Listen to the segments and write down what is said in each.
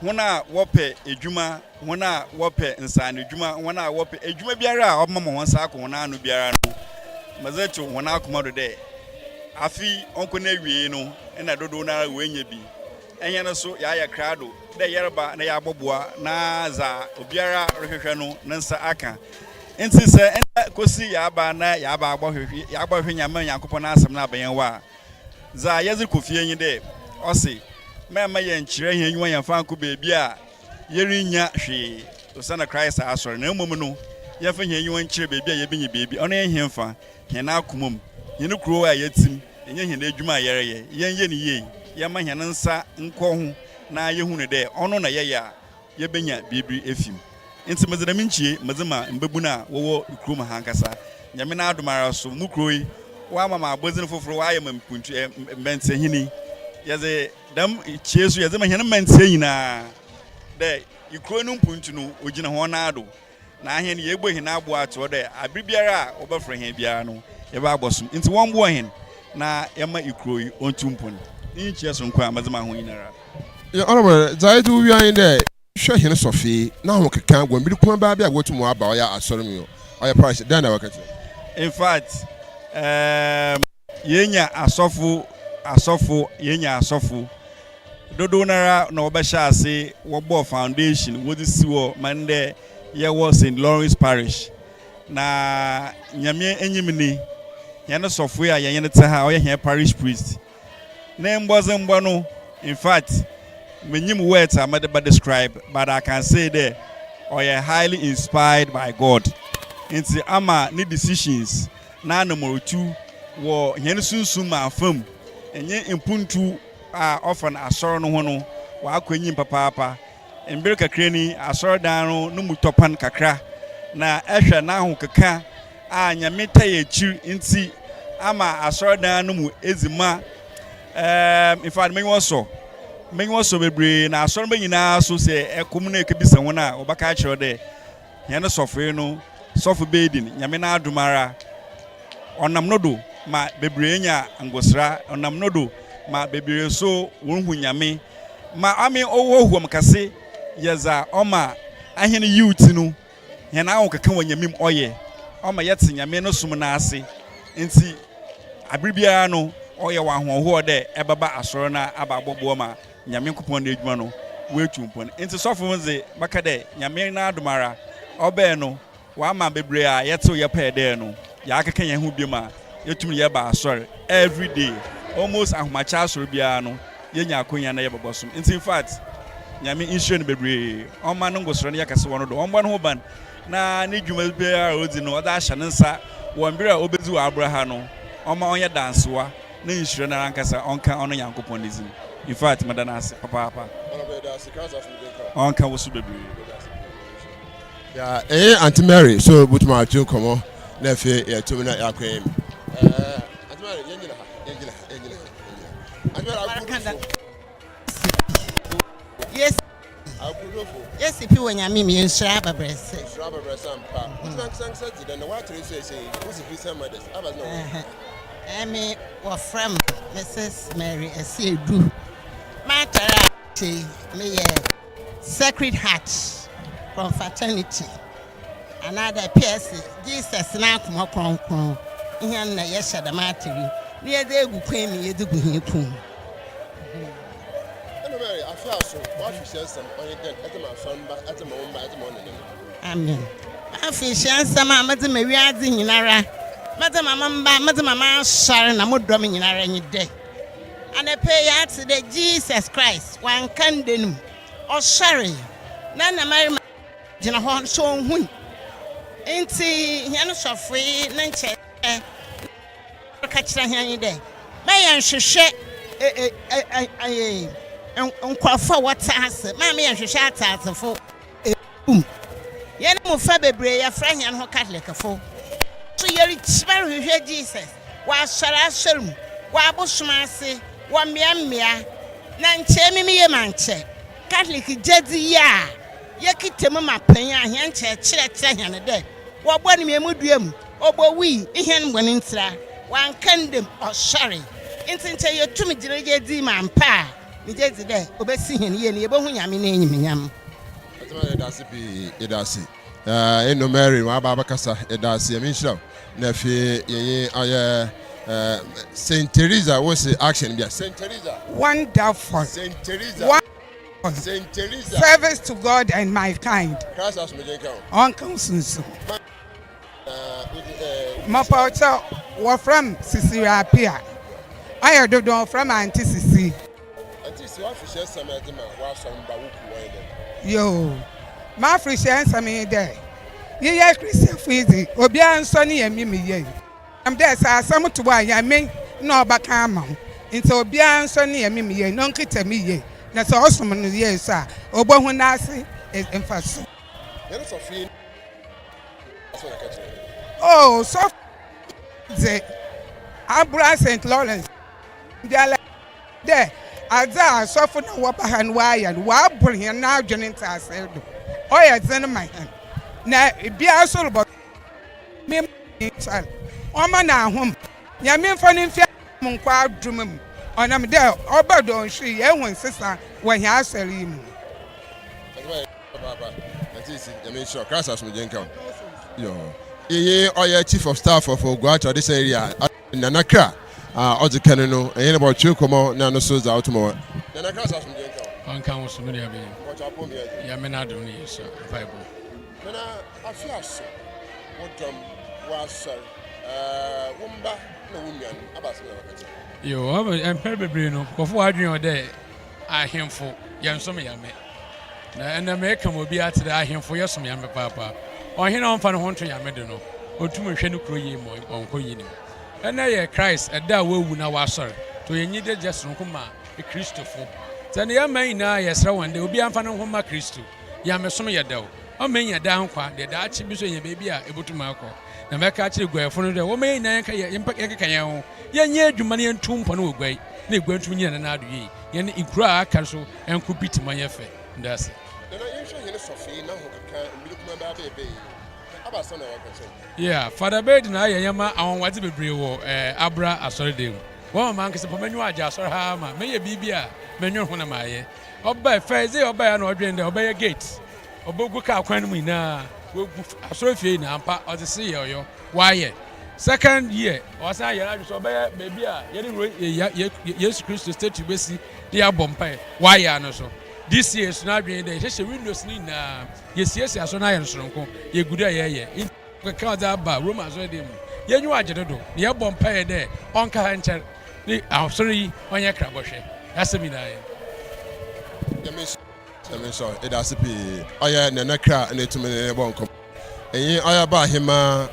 Hɔn a wɔpɛ edwuma, hɔn a wɔpɛ nsaanodwuma, hɔn a wɔpɛ edwuma biara a ɔbɛma ma hɔn nsa akɔ hɔn ano biara no, medze to hɔn akoma do dɛ afe yi ɔnnkɔ n'ewiei no nna dodow no ara woenya bi. Hɛn so yɛayɛ krado dɛ yɛreba na yɛabɔboa na dza obiara rohwehwɛ no ne nsa akã. Ntsi sɛ ndɛ kosi yɛaba na yɛaba abɔhwehwɛ yɛabɔhwehwɛ Nyame Nyankopɔn n'asɛm no aba hɛn hɔ a, Dza yɛdze kɔ fie nye dɛ, ɔse, Mma yɛnnkyerɛ hɛn enyiwa yɛmmfa nnkɔ beebi a yerinnya hwee osiandɛ Christ asɔr, na mbom no, yɛmfa hɛn enyiwa nkyerɛ beebi a yebenya beebi, ɔno nye henfa? Hɛn akoma mu, hɛn kurow a yɛtse mu, nye hɛn edwuma a yɛreyɛ. Yɛnyɛ no yie, yɛmma hɛn nsa nkɔ ho na yehu no dɛ ɔno na yɛyɛ a yebenya biribi efi mu. Ntsi medze dɛm nkyie medze ma mbabun a wɔwɔ kurom ha ankasa. Nyame n'adom ara so, mo kurow yi, ɔama me abɔdzin fofor, ɔayɛ me mpontu ɛ, mbantsiahene yi. Yɛdze dɛm kyie so yɛdze ma hɛn mbantsiɛ nyina dɛ kurow no mpontu no ogyina hɔn nan do. Na hɛn yeebue hɛn abow ato hɔ dɛ aber biara a wɔbɛfrɛ hɛn biara no yɛbɛba abɔsom. Ntsi wɔmboa hɛn na yɛmma kurow yi ontu mpon. Iyi nkyia soronko a medze ma hɔn nyinara. Honourable, dza edze wo wia nye dɛ hwɛ hɛn sɔfee n'ahokeka wɔ mber kumabaa bi a wotum wɔaba ɔyɛ asɔr mu yi, ɔyɛ parish, dɛn na wɔka kyerɛ wo? In fact, um, yenya asɔfo, asɔfo, yenya asɔfo dodow noara na wɔbɛhyɛ ase wɔbɔɔ foundation wɔdze si hɔ ma ndɛ yɛwɔ Saint Lawrence Parish. Na Nyame enyim ni, hɛn sɔfoe a yɛnye no tse ha a ɔyɛ hɛn parish priest, Ne mbɔdzembɔ no infact minnyim words a medze bɛ describe but I can say dɛ ɔyɛ highly inspired by God ntsi ama ne decisions n'anamɔntu wɔ hɛn sunsum afamu nye mpontu a ɔfa no Asɔr no ho no ɔakɔ enyim papaapa. Mber kakra ni asɔrdan no no mu tɔ pan kakra na ehwɛ n'ahokeka a Nyame tae ekyir ntsi ama asɔrdan no mu edzi mã. Erm, in fact, m'enyiwa sɔ. M'enyiwa sɔ beberee, na asɔrmba nyina so sɛ ekɔ mu na ekebisa hɔn a, wɔbɛka akyerɛ wo dɛ hɛn sɔfoe no, Sɔfo Baden, Nyame n'adom ara, ɔnam no do ma beberee nya ngosra, ɔnam no do ma beberee so woruhu Nyame. Ma ame ohuahuam kɛse yɛ dza ɔma ahɛn youth no hɛn ahokeka wɔ Nyame mu ɔyɛ, ɔma yɛtse Nyame no som no ase. Ntsi aber biara no ɔyɛ wo ahoɔhoɔ dɛ ebɛba asɔr na aba abɔboa ma Nyame Nkopɔn n'edwuma no oetu mpon. Ntsi sɔfo no dze mɛka dɛ Nyame n'adom ara ɔbɛɛ no Wɔama bebree a yɛtsew yɛpɛɛ dɛ no yɛakeka hɛn ho bio ma yetum yɛba asɔr everyday, almost ahomakye asɔr biara no yenya akwanya na yɛbɔbɔ som. Ntsi infact Nyame nhyira no bebree, ɔmma no ngosra no yɛ kɛse wɔ no do, ɔmbɔ no ho ban na ne dwuma biara a odzi no ɔdze ahyɛ ne nsa wɔ mber a obedzi wɔ abra ha no ɔmma ɔnyɛ dansewa na nhyira noara ankasa ɔnka ɔno Nyankopɔn ne dzin. Infact meda no ase papaapa. Ɔnka wo so bebree. Ya ɛyɛ Auntie Mary so botuma atu nkɔmɔ na afei yɛtum na yɛakɔ yɛn mu. Auntie Mary yɛn gyina ha yɛn gyina ha yɛn gyina ha yɛn gyina ha. Auntie Mary akodofo. Yes. Akodofo. Yes pi wɔ nyame mi nhyira ababrɛsɛ. Nhyira ababrɛsɛ ampa. Wotuma nkasa nkasa dzi dɛ na wɔakyerɛ sɛ sɛ wosi fi sɛ mothers aba na wɔ. Ɛmi wɔfrɛ m Mrs Mary Asiedu. M'atare a kyei meyɛ Sacred Heart Confraternity anaadɛ PS Jesus N'akoma Krɔnkrɔn, hɛn na yɛhyɛ dɛm atar yi na yɛdze egu kwan mu yɛdze gu hɛn kɔn mu. Ɛna Mary, afe aso, w'afehyia nsɛm ɔnye dɛn edze ma asɔrmba, edze ma wo mba, edze ma wo nenanom? Amen. M'afehyia nsɛm a medze ma wiadze nyinara, medze ma me mba, medze ma m'asɔr na mo dɔm nyinara nye dɛ, Anapa yi yɛatse dɛ Jesus Christ ɔannka nda no mu, Ɔsoɛree, na nna Mary gyina hɔ so onnhui. Ntsi hɛn sɔfoe ne nkyerɛkyerɛ na ɔreka kyerɛ hɛn nye dɛ, mma yɛnnhwehwɛ nkorɔfo a wɔtse ase, mma yɛnnhwehwɛ atseasefo. Boom. Hɛn mu fa beberee yɛfrɛ hɛnho Catholicfo, naaso yerikyima rohwehwɛ Jesus wɔ asɔr asɔr mu, wɔ abosom ase, wɔ mbea mbea. Na nkyɛ emi me yamu annkyɛ Catholic gyedzi yi a yekitsa mu mapã yi a hɛn nkyerɛkyerɛ kyerɛ hɛn dɛ wɔbɔɔ no mbeamudua mu, obowui hɛn bɔn ntsira, ɔannka nda mu, ɔsoɛree. Ntsi nkyɛ yetum gyina gyedzi mu ampa a. Megye dzi dɛ obesi hɛn yie na yebohu Nyame n'enyimnyam. Atsema yɛda ase pii yɛda ase ɛɛ eno Mary waba abɛkasa yɛda ase Nyame nhyira wo na afei yɛnye ayɛ ɛɛ Saint Teresa wo se action bia Saint Teresa Wonderful. Saint Teresa Wonderful. Saint Teresa Service to God and my kind. Christ asomdwe nka wo. Ɔnka wo sunsum. Mepɛ kyɛw, wɔfrɛ me Cecilia Appiah. Ɔyɛ dodoɔ wɔfrɛ me Aunty Sisi. Aunty Sisi, w'afirihyia nsɛm a ɛdze ma w'asɔrmba wo kuw ɔyɛ dɛn? Yoo, m'afirihyia nsɛm nye dɛ, yeyɛ Christianfo yi dze, obiara nsɔ ne yamu mu yie. Ɔnam dɛ sɛ asɛm to wo a, Nyame na ɔbɛka ama wo. Ntsi obiara nsɔ ne yamu mu yie na onkitsa mu yie, na sɛ ɔsom no yie so a, obohu n'ase mfaso. Hɛn sɔfo yi. Oh, sɔfo dze abra St. Lawrence biara dɛ adze a asɔfo na wɔba ha no wɔayɛ no, wɔabor hɛn adwen ntseasee do. Ɔyɛ dzen ma hɛn. Na biara so robɔ me nkyɛr, ɔmma no ahom. Nyame mfa no mfi ahom nkɔ adom mu. Ɔnam dɛ ɔba dɔnhwer yi, yehu nsesa wɔ hɛn asɔr yi mu. Papaapa Auntie Isi, Nyame nhyira wo. Christ asomdwe nka wo. Yo. Iyi ɔyɛ Chief of Staff of Oguaa Tradition Area, Nana Kra a ɔdze kan no, ɛnye no bɔtwe nkɔmbɔ na no so dza ɔto ma wɔ. Nana Christ asomdwe nka wo. Ɔnka wo so, me nua banyin. Mpɔkyɛ apɔw mu yɛ dzen. Nyame n'adom ne yɛ sua mpaebɔ. Nana, afe aso, wo dɔm, w'asɔr, wo mba na wo nuanom, aba asɛm na wɔka kyerɛ wo? Yo, mpɛn bebree no, nkorɔfo wɔ adwen wɔ dɛ ahemfo yɛnsom Nyame. Na ɛnɛ meka ma obiara ate dɛ ahemfo yɛsom Nyame papaapa. Ɔhen a ɔmmfa no ho nnto Nyame do no, onntum nnhwɛ no kurow yie ma ɔnnkɔ nyie no mu. Ɛnɛ yɛ Christ ɛda a oewu na ɔasoɛr, ntsi ɔyɛ enyigye soronko ma Kristofo. Ntsi ɛnɛ yɛn man nyinaa yɛserɛ hɔn dɛ obiara mfa no ho mma Kristo. Nyamesom yɛ dɛw, ɔma enya daa nkwa, dɛ daakye bi so enya beebi a ebotum akɔ. Na mɛka akyerɛ eguayɛfo no dɛ wɔmma hɛn nyinaa yɛnkeka hɛn ho, yɛnyɛ edwuma na yentu mpɔn wɔ guai, na egua ntum nnyina ne nan do yie. Hɛn nkurow a aka so nko bi tse ma yɛ fɛ. Ndaase. Nana yɛnhwɛ hɛn sɔfee n'ahokeka mber kumaa bi abɛɛbɛɛ yi, aba asɛm na wɔaka kyerɛ wo? Yeah, Father Bedi na ayɛ nneɛma anwanwadze bebree wɔ eh, Abra asɔrdan mu. Wɔama mankasa mpo m'enyiwa agye asɔr ha ara ma meyɛ biribi a mennwen ho na mayɛ. Ɔbae, first day ɔbae a na ɔdwen dɛ ɔbɛyɛ gate, ɔbogu kaar kwan no mu nyinaa, oegu asɔrfie nyinaa, ampa ɔdze se yɛ ɔyɔ, ɔayɛ. Second year, ɔasan ayɛ n'adwen sɛ ɔbɛyɛ beebi a yɛde Yesu Kristo statue besi na yɛabɔ mpae, ɔayɛ ano so. This year so n'adwen nye dɛ yɛhyehyɛ windows no nyinaa, yesiesie asɔr no ayɛ no soronko, yegu do a yɛreyɛ. Ntsi kɛkɛ a ɔdze aba Rome asɔrdan mu, y'enyiwa agye dodo na yɛbɔ mpae dɛ ɔnka ha nkyɛr ne asɔr yi ɔnyɛ krabɔhwɛ. N'asɛm nyinaa nye no. Nyame nhyira Nyame nhyira wo. Yɛda ase pii. Ɔyɛ Nana Kra na etumi ne no bɔ nkɔmmɔ. Enye ɔyɛ Baahemaa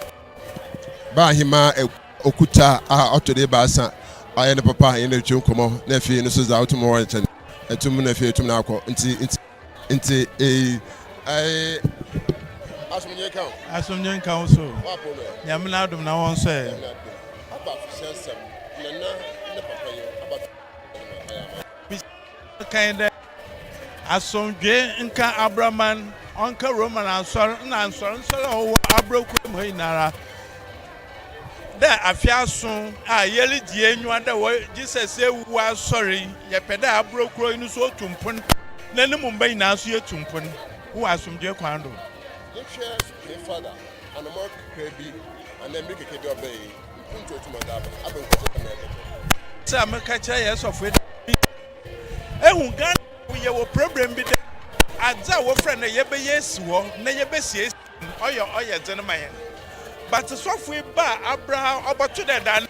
Baahemaa Okuta a ɔtɔ do ebiasa. Ɔyɛ ne papa nye no retwe nkɔmmɔ na afei no so dza otum wɔ nkyɛn etum na afei etum na akɔ. Ntsi ntsi ntsi eyi ɛɛ asomdwee nka wo. Asomdwee nka wo so. W'apɔw mu ɛ? Nyame n'adom na wo nso ɛ? Nyame n'adom. Aba afehyia nsɛm Nana ne papa yi aba afehyia nsɛm ma ɔyɛ ama. Kan dɛ, Asomdwee nka Abraman, ɔnka Roman Asɔr na nsɔrnsɔr a ɔwɔ abrɔkurom ha nyinara, dɛ afe ason a yeridzi enyiwa dɛ wɔ Jesus ewu ɔasoɛr yi, yɛpɛ dɛ abrɔkurow yi no so otu mpon na no mu mba nyina so yetu mpon wɔ asomdwee kwan do. Yɛhwɛ hɛn Father anamɔn kakra bi anaa mber kakra bi a ɔbae yi, mpontu a otum ɔdze aba, aber nkorɔfo dɛm na yɛkɛkyerɛ. Sɛ a meka kyerɛ yɛn sɔfo yi dɛ Ehu Ghana mu yɛwɔ problem bi dɛ adze a wɔfrɛ no yɛbɛyɛ esi hɔ na yɛbɛsiesie no ɔyɛ ɔyɛ dzen ma hɛn but sɔfo yi ba a aber a ɔbɔto dɛ da no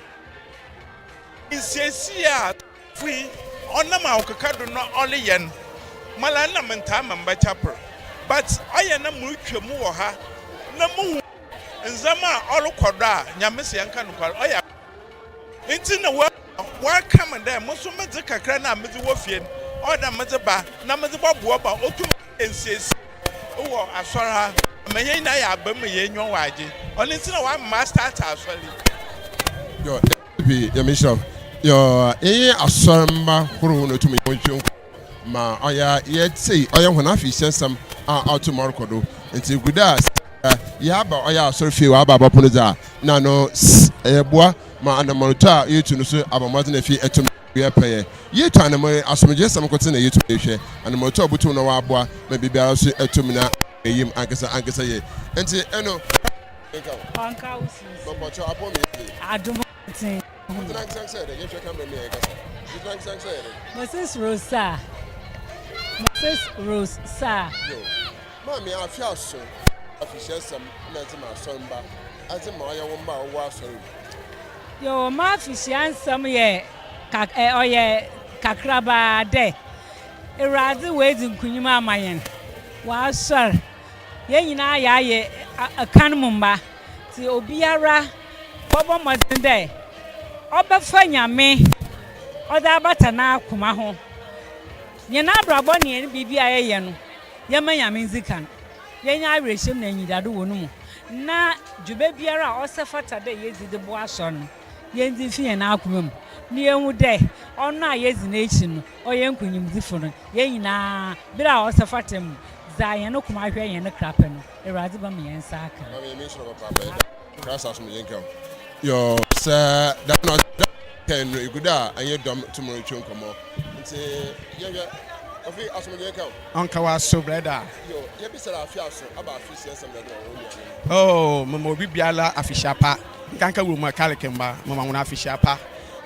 nsiesie a sɔfo yi ɔnam ahokeka do na ɔreyɛ no mara nna menntaa mmba chapel but ɔyɛ na murutwa mu wɔ ha na muhu ndzɛmba a ɔrokɔ do a Nyame se yɛnka nokwar ɔyɛ Ntsi na wɔaka me dɛ mo so medze kakra no a medze wɔ fie no, ɔwɔ dɛ medze ba na medze bɔboa ma otum ayɛ nsiesie wɔ asɔr ha ma hɛn nyina yɛaba mu ma hɛn enyiwa wɔagye. Ɔno ntsi na wɔama m'astart asɔr yi. Yo, pii, Nyame nhyira wo. Yo, yɛnye asɔrmba horow na otum nye hɔn twetwe nkɔmbɔ ma ɔyɛ a yɛtse ɔyɛ hɔn afehyia nsɛm a ɔtum ɔrokɔ do. Ntsi gu dɛ a sɛ yɛaba ɔyɛ asɔrfie wɔaba abɔpon dze a, nna no yɛboa ma anamɔntu a yetu no so aba mbɔdzen efi etum yɛ pɛyɛ. Yeetu anamɔn yi, asomdweesɛm nkotsee na yetum hwɛ, anamɔntu a obotum na ɔaboa ma biribiara so etum na ayɛ mu ankasa ankasa yie. Ntsi eno, nka wo. Ɔnka wo sunsum. Mɔpɔkyɛw aboa me yie. Adom nkotsee. Wogyina ankasa ankasa yɛ dɛn? Yɛnhwɛ camera mu na yɛnkasa. Wogyina ankasa ankasa yɛ dɛn? Mrs Rose Sarr. Mrs Rose Sarr. Yo, maame afe aso afehyia nsɛm na edze ma asɔrmba, adze ma ɔyɛ wo mba a wɔwɔ asɔr mu. Yo, m'afehyia nsɛm yɛ kak ɛ ɔyɛ kakrabaa dɛ Ewuradze oedzi nkunyim ama hɛn, Ɔasoɛr, hɛn nyina yɛayɛ kan mu mba, ntsi obiara bɔbɔ mbɔdzen dɛ ɔbɛfa Nyame ɔdze abata n'akoma ho. Hɛn abrabɔ nye hɛn biribi a yɛyɛ no, yɛmma Nyame ndzi kan, yenya awerɛhyɛmu na enyidado wɔ No mu, na dwuma biara a ɔsɛ fata dɛ yedzi dze boa Asɔr no, yendzi mfi hɛn akoma mu, na yenhu dɛ Ɔno a yedzi N'ekyir no, Ɔyɛ nkunyimdzifo no, hɛn nyina, ber a ɔsɛ fata mu, dza hɛn koma hwɛ hɛn kra pɛ no, Ewuradze bɛma hɛn nsa akã. Maame Nyame nhyira wo papaapa yɛda Christ asomdwee nka wo. Yoo sɛ dɛm na ɔtse dɛ kɛn no egu do a ɛnye dɔm tum rotwe nkɔmbɔ ntsi yɛhwɛ Kofi asomdwee nka wo. Ɔnka w'aso brɛda. Yoo yɛbisa dɛ afe aso aba afe sia nsɛm na ɛde ma wo nuanom. Oh mema obi biara afehyia pa nkanka wɔ mu a Catholic mba mema hɔn afehyia pa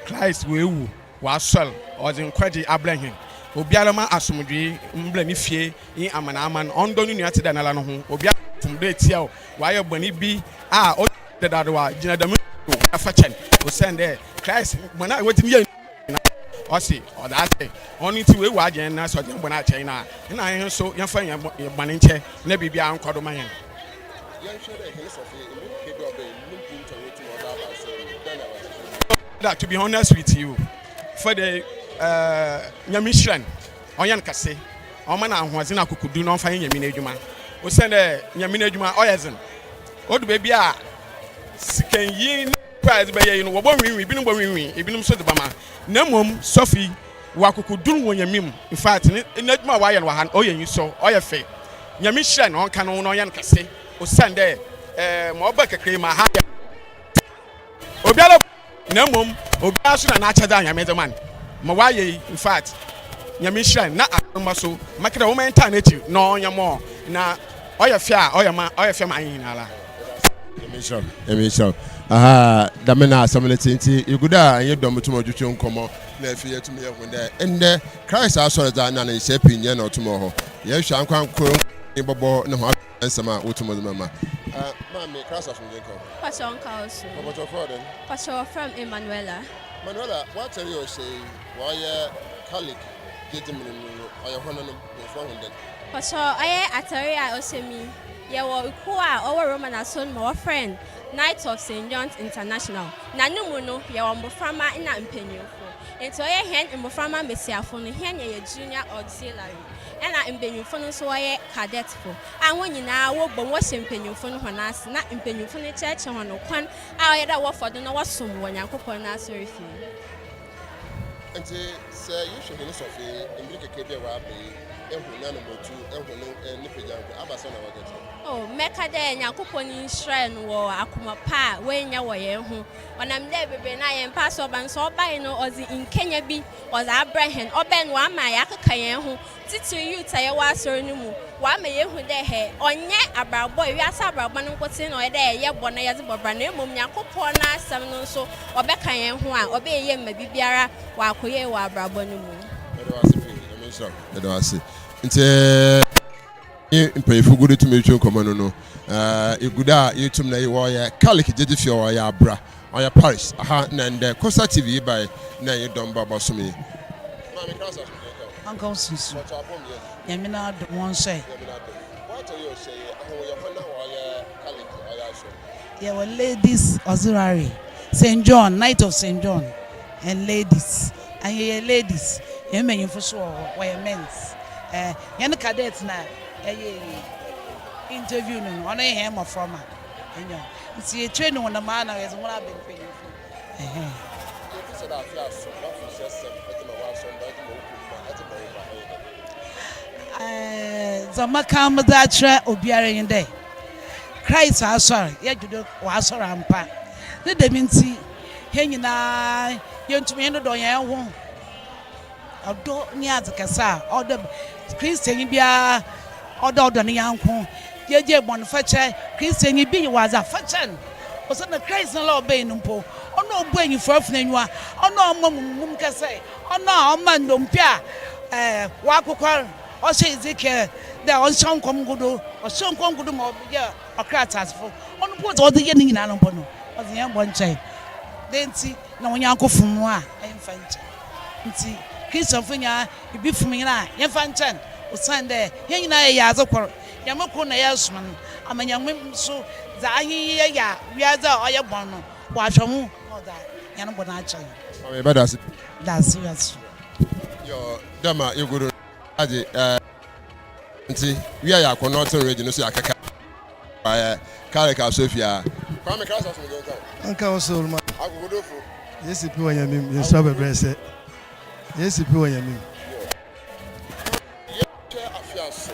Christ oewu Ɔasoɛr, ɔdze nkwagye abrɛ hɛn. Obiara mma asomdwee mbra ne fie nye amanaman. Ɔndɔ no nua tse dɛ noara noho. Obiara a ɔfom do etsia wo, ɔayɛ bɔn bi a ɔtse dadaado a, gyina dɛm do na fa kyɛ no. Osiandɛ Christ bɔn a ɔdze yɛɛ nyina, ɔse ɔdze akyɛ. Ɔno ntsi oewu agye hɛn na sɛ ɔdze hɛn bɔn akyɛ hɛn a, nna hɛn so yɛmfa hɛn bɔn nkyɛ na biribiara nkɔ do ma hɛn. Yɛnhwɛ dɛ hɛn sɔfo yi, mber kakra bi a ɔbae no, no mpontu a woetum ɔdze aba asɔr mu, dɛn na wɔdze Da to be honest with you for the eh, Nyame nhyira no, ɔnyɛ no kɛse, ɔmma no ahoɔdzen na akokodur na ɔmfa nyɛ Nyame n'edwuma. Osiandɛ Nyame n'edwuma ɔyɛ dzen. Odu beebi a sikanyi ne a edze bɛyɛ yi no wɔbɔnwinwin, binom bɔnwinwin, binom so dze bɛma. Na mbom sɔfo yi wɔ akokodur wɔ Nyame mu. In fact, ne n'edwuma a ɔayɛ no wɔ ha no ɔyɛ enyisɔ, ɔyɛ fɛ. Nyame nhyira no, ɔnka no ho na ɔnyɛ no kɛse osiandɛ eh, ma ɔbaa kakra yi ma ha yɛ Obiara na mmom obiara so na n'akyɛdze a Nyame dze ma no ma ɔayɛ yi infact Nyame nhyira no na asɔrmba so mɛka dɛ wɔma yɛntaa n'ekyir na ɔnyɛ more na ɔyɛ fɛ a ɔyɛ ma ɔyɛ fɛ ma hɛn nyinara. Nyame nhyira wo Nyame nhyira wo ahaa dɛm na asɛm no tse ntsi yegu do a nye dɔm tum ɔtwetwe nkɔmbɔ na afei yɛtum yɛhu dɛ ndɛ Christ asɔr dza nna ne nhyɛ pii nnyɛ na ɔtum wɔ hɔ yɛhwɛ ankorankor bɔbɔ no ho Nsɛm a wotum dze ma. Ah, maame, Christ asomdwee nka wo. Pakyɛ nka wo so. Papakyɛ wɔfrɛ wo dɛn? Pakyɛ wɔfrɛ me Emanuela. Manuela, w'atar yi a ɔhyɛ yi, ɔayɛ Catholic gyedzi mu no no, ɔyɛ hɔnnom? Wɔfrɛ hɔn dɛn? Pakyɛ ɔyɛ atar yi a ɔhyɛ me yi, yɛwɔ kuw a ɔwɔ Roman Asɔr no mu a wɔfrɛ no Knights of Saint John's International, na no mu no yɛwɔ mboframba na mpanyimfo. Ntsi ɔyɛ hɛn mboframba mbasiafo no, hɛn yɛyɛ Junior Auxiliary. Nna mpanyimfo no so wɔyɛ cadetfo a hɔn nyina wɔbɔ mu wɔhyɛ mpanyimfo no hɔn ase na mpanyimfo no kyerɛkyerɛ hɔn kwan a ɔyɛ dɛ wɔfa do na wɔsom wɔ Nyankopɔn n'asɔrfie. Ntsi sɛ yehwɛ hɛn sɔfoe yi, mber kakra bi a ɔaba yi, ehu n'anamɔtu, ehu no ne pagyankɔ, abasɛm na wɔkɛkyerɛ? Oh, mɛka dɛ Nyankopɔn nhyira no wɔ akoma pa a oenya wɔ hɛn ho. Ɔnam dɛ beberee no a yɛmmpɛ asɔrba no, sɛ ɔbae no ɔdze nkenya bi Ɔdze abrɛ hɛn. Ɔbɛn no, ɔama yɛakeka hɛnho, tsitsir youth a yɛwɔ asɔr no mu. Ɔama yehu dɛ hɛ, ɔnnyɛ abrabɔ, wiase abrabɔ no nkotsee na ɔyɛ dɛ yɛbɔ na yɛdze bɔ bra, na mbom Nyankopɔn n'asɛm no so ɔbɛka hɛnho a, ɔbɛyɛ yie ma biribiara ɔakɔ yie wɔ abrabɔ no mu. Yɛda wo ase pii, Nyame nhyira wo. Yɛda wo ase. Nti nye mpanyimfo gu do tum retwe nkɔmbɔ no no, egu do a yetum na wɔyɛ Catholic gyedzi fie ɔyɛ abra, ɔyɛ parish aha na ndɛ Kosa TV yi bae na nye dɔm ba bɔsom yi. Maame Christ asomdwee nka wo. Ɔnka wo susu. Bɔtɔ abom yɛ. Nyame n'adom wɔn nso ɛ. Nyame n'adom. Wɔatɔ yɛ ɔhyɛ yi aho yɛ hɔn a wɔyɛ Catholic ɔyɛ asɔr. Yɛwɔ ladies auxiliary, Saint John, Knight of Saint John and ladies. And yɛyɛ ladies, hɛn mbanyimfo so wɔ hɔ, wɔyɛ mens. Eh, hɛn cadet na ɛyɛ interview no no, ɔno yɛ hɛn mboframba. Nyew, ntsi yɛ train hɔn dɛm ara na yɛdze hɔn aba mpanyimfo. Ɛhɛn. Yɛbisa dɛ afe aso, w'afirihyɛsɛm dze ma w'asɔrmba, dze ma wo kuw mba, dze ma wo mba, ɔyɛ dɛn? Eh, dza mɛka medze akyerɛ obiara nye dɛ, Christ asoɛr, yɛgye do ɔasoɛr ampa. Ne dɛm ntsi, hɛn nyina yentum yɛndodɔ hɛnho. Ɔdɔ nye adze kɛse a ɔwɔ dɛ Christiannyi biara ɔwɔ dɛ ɔdɔ ne nyɛnko. Yɛgye bɔn fakyɛ, Christiannyi bi yɛ wo adze a, fa kyɛ no. Osiandɛ Christ noara a ɔbae no mpo, ɔno a obue enyifurafo n'enyiwa, ɔno a ɔma mmum kɛsɛe, ɔno a ɔma ndompe a wɔakokwar, ɔhyɛɛ Ezekiel dɛ ɔnhyɛ nkɔm ngu do, ɔhyɛɛ nkɔm gu do ma ɔyɛɛ ɔkra atseasefo. Ɔno mpo dza ɔdze yɛɛ ne nyina no mpo no, ɔdze hɛn bɔn kyɛe. Dɛn ntsi na wo nyɛnko fom wo a, mmfa nnkyɛ? Ntsi Christianfo nyina, bi fom hɛn a, yɛmfa nkyɛ no, osiandɛ hɛn nyina yɛyɛ adze kor. Nyame kor na yɛrosom no, ama Nyame so dza ahen yɛyɛ a wiadze a ɔyɛ bɔn no, ɔahwɛ ho na ɔdze hɛn bɔn akyɛ hɛn. Maame yɛbɛda ase pii. Da ase wiase so. Yɔ dɛ ma yɛgu do no adze eh ntsi wia yɛ akɔ Northern Region no so yɛakɛka ayɛ Karek Asɔfia. Kwame Christ asomdwee nka wo. Nka wo so Oluma. Akokodofo. Yesi pi wɔ Nyame mu, yɛsua bɛbrɛsɛ. Yesi pi wɔ Nyame mu. Yɛhwɛ afe aso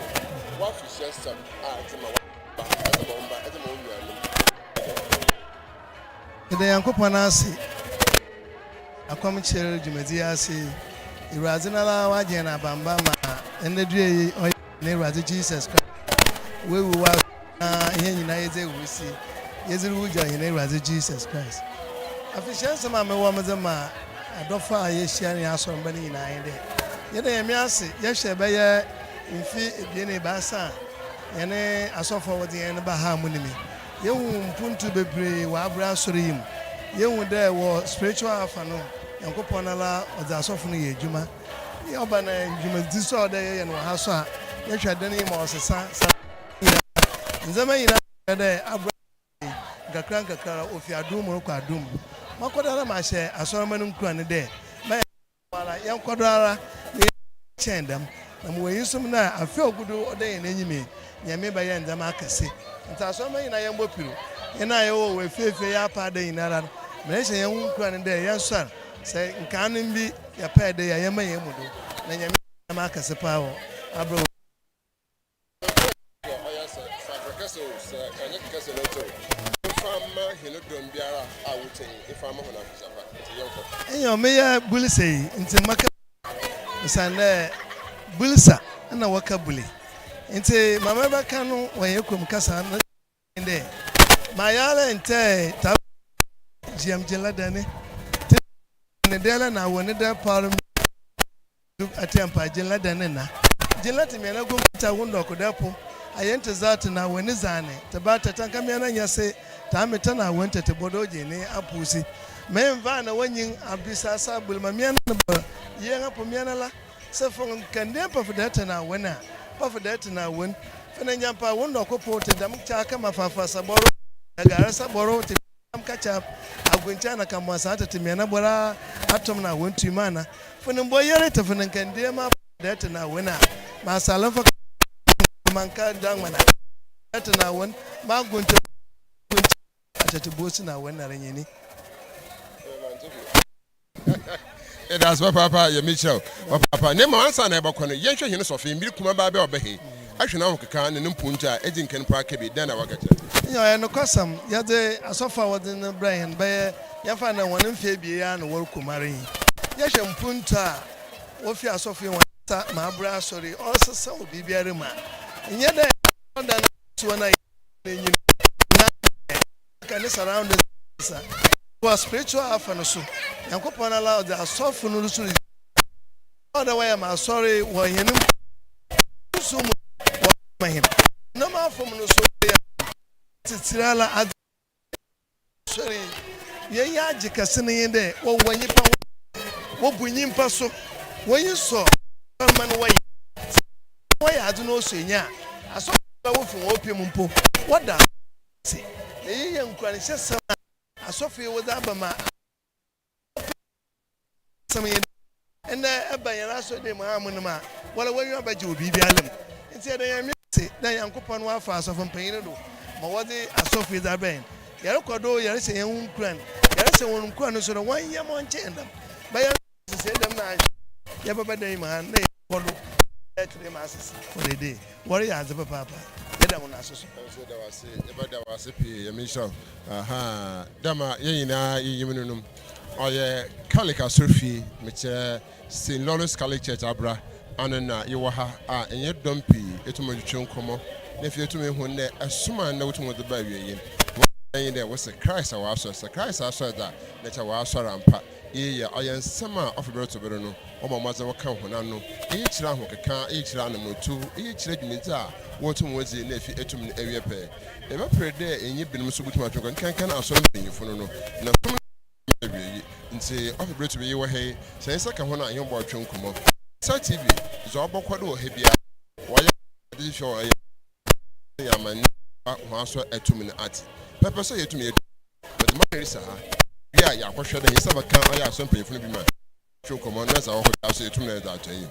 w'afehyɛsɛm a edze ma w'aba, edze ma wo mba, edze ma wo nuanom dɛ. Yɛda Nyankopɔn ase akɔmkyer dwumadzi yi ase. Ewuradze noara ɔagye hɛn abamba ma ndɛ dua yi ɔyɛ hɛn Ewuradze Jesus Christ oewu ɔasoɛr na hɛn nyina yedzi ehurusi, yedze ruhugya hɛn Ewuradze Jesus Christ. Afehyia nsɛm a mowɔ medze ma adɔfo a yehyia nye asɔrmba no nyina nye dɛ, yɛda Nyame ase yɛhwɛ bɛyɛ mfe ebien ebiasa a hɛn asɔfo a wɔdze hɛn ba ha a munim yi, Yehu mpontu beberee wɔ aber asɔr yi mu. Yehu dɛ wɔ spiritual afa no, Nyankopɔn noara ɔdze asɔfo no yɛ edwuma. Ɔba no dwumadzi so a ɔwɔ dɛ yɛyɛ no wɔ ha so a, yɛhwɛ dan yi ma ɔsesa saa nyina. Ndzɛmba nyina kyerɛ dɛ aber asɔr yi, nkakrankakra ara ofi adom mu rokɔ adom mu. Makɔ do ara mahyɛ asɔrmba no nkuran dɛ, ma Ara yɛnkɔ do ara na yɛnyɛ kyɛn dɛm, na mowɔ enyisom no a afe a ogu do ɔda hɛn enyim yi, Nyame bɛyɛ ndzɛmba akɛse. Ntsi asɔrmba nyina yɛmbɔ pir, hɛn a yɛwɔ wɔ efieifie yɛapaa da nyinara no, ma yɛhyɛ hɛnho nkuran dɛ yɛnsoɛr, sɛ nkaanom bi yɛpɛɛ dɛ yɛ a yɛmma hɛn mu do, na Nyame bɛyɛ ndzɛmba akɛse paa wɔ aber a. Dza ɔyɛ sɛ sakre kɛse o, sɛ ɔnnyɛ kɛse no ntsi o, mfa mma hɛn dɔm biara a wotsie yi, mfa mma hɔn afisapa. Ntsi yɛnkɔ. Nyew, meyɛ Bulisa yi ntsi mɛka osiandɛ Bulisa na wɔka Buli. Ntsi ma mebɛka no wɔ hɛn kurom kasa no nye dɛ, Mayare ntɛɛ ta jiam jinla dani ti ni dɛlɛ na wo ni dɛ par mi. Duk atiampa jinla dani na jinla ti miana gum ta wundɔ ku dɛ po ayen ti za ti na weni zaani ti ba ta tanka miana nya se ta mi ta na wen tete bodo jini a puusi me nva na wanyin a bisa sa bulma miana ni ba yen a po miana la se fong kende pa fu dɛ ti na wen a pa fu dɛ ti na wen fene njampa wundɔ ku po ti dam cha kama fafa sa boro da gara sa boro ti Am ka kyab aguncha na kambuasa tete miana bora atom na won tui mana fini mbo yere te fini nkandie ma de te na won a ma salin fa man ka dangmana te na won ma guncha guncha atete bosi na won na renyini. Yɛda ase papaapa yɛ mekyerɛ wo papaapa na mmom ansa na yɛbɛkɔ no yɛnhwɛ hɛn sɔfe mmiri kumabaa bi a ɔbɛ he ahwɛ n'ahokeka ne ne mpontu a edzi nkan mpo aka bi dɛn na waka kyerɛ. Nyew, ɔyɛ nokwasɛm, yɛdze asɔfo a wɔdze no brɛɛ hɛn bɛyɛ yɛmfa no dɛ hɔn mfe ebien yi ara na wɔrokɔ mu ara yi. Yɛhwɛ mpontu a wofi asɔfo yi hɔn nsa ma abrɛ asɔr yi, ɔresesa wɔ biribiara mu a, nnyɛ dɛ ɔdan no si hɔ na yɛnyin na Aka ne surroundings sa. Wɔ spiritual afa no so, Nyankopɔn ara ɔdze asɔfo no so ridzi dwuma. Ɔwɔ dɛ wɔyɛ ma asɔre wɔ hɛn mpo sunsum mu wɔ ma hɛn. Honam afamu no so wɔyɛ tsitsir ara adze asɔre yi. Hɛn enyi agye kɛse no nye dɛ wɔwɔ nyimpa ho, wobu nyimpa so, w'enyi sɔ asɔrmba no wɔyɛ. Sɛ wɔyɛ adze na ɔsɔ enyi a, asɔfo no a wofi hɔn pɛ mu mpo wɔda ase. Na iyi yɛ nkuranhyɛsɛm a asɔfo yi wɔdze aba ma asɛm nye dɛ, ndɛ ɛba hɛn asɔrdan mu ha amonom a, woara w'enyiwa bɛgye wɔ biribiara mu. Ntsi yɛda Nyame ase dɛ Nyankopɔn ɔafa asɔfompanyin no do ma wɔdze asɔfo yi dze abrɛ hɛn. Yɛrokɔ do yɛrehyɛ hɛnho nkuran, yɛrehyɛ hɔn nkuran so dɛ wɔnyɛ ma ɔnkyɛ hɛn dɛm. Bɛyɛ nhyehyɛɛ dɛm na annhwɛ yɛbɛba dan yi mu ha na yɛkɔ do yɛkyerɛ mu asese for the day. Wɔreyɛ adze papaapa. Yɛda hɔn ase so. Yɛn nso yɛda wo ase, yɛbɛda wo ase pii, Nyame nhyira wo. Ahaa, dɛ ma yɛn nyinaa yɛnyim no no. Ɔyɛ Catholic asɔrfie, mekyerɛ Saint Lawrence Catholic Church Abra ano na yɛwɔ ha a enye dɔm pii etum twetwe nkɔmbɔ na afei etum ehu ndɛ som a ndɛ wotum wɔdze ba ewiei yi. Hɔn nyina nye dɛ wɔse Christ a ɔasoɛr, sɛ Christ asoɛr dze a na kyerɛ ɔasoɛr ampa. Iyi yɛ ɔyɛ nsɛm a ɔfa ber to ber no wɔbɔ mbɔdzen wɔkã hɔn ano. Iyi kyerɛ ahokekã, iyi kyerɛ anamɔntu, iyi kyerɛ dwumadzi a wotum wodzi na efi etum no ewie pɛ. Yɛbɛper dɛ enye binom so botum atwe nkɔmbɔ, nkanka Asɔr mpanyimfo no no, na som no awiei. Ntsi ɔfa ber to ber yi wɔ ha yi, sɛ hɛn nsa ka hɔn a, hɛn bɔtwe nkɔmbɔ. Nsa TV, dza ɔbɔkɔ do wɔ ha biara, wɔyɛ adze hwɛ ɔyɛ yɛ amanneɛ hɔn aso atum no atse pɛpɛ sɛ yetum yɛ Wɔdze ma risa ha wie a yɛakɔhwɛ dɛ hɛn nsa bɛka ɔyɛ asɔr mpanyimfo no bi ma yɛatwe nkɔmbɔ na dza ɔwɔ hɔ biara so yetum na yɛdze ato enyim.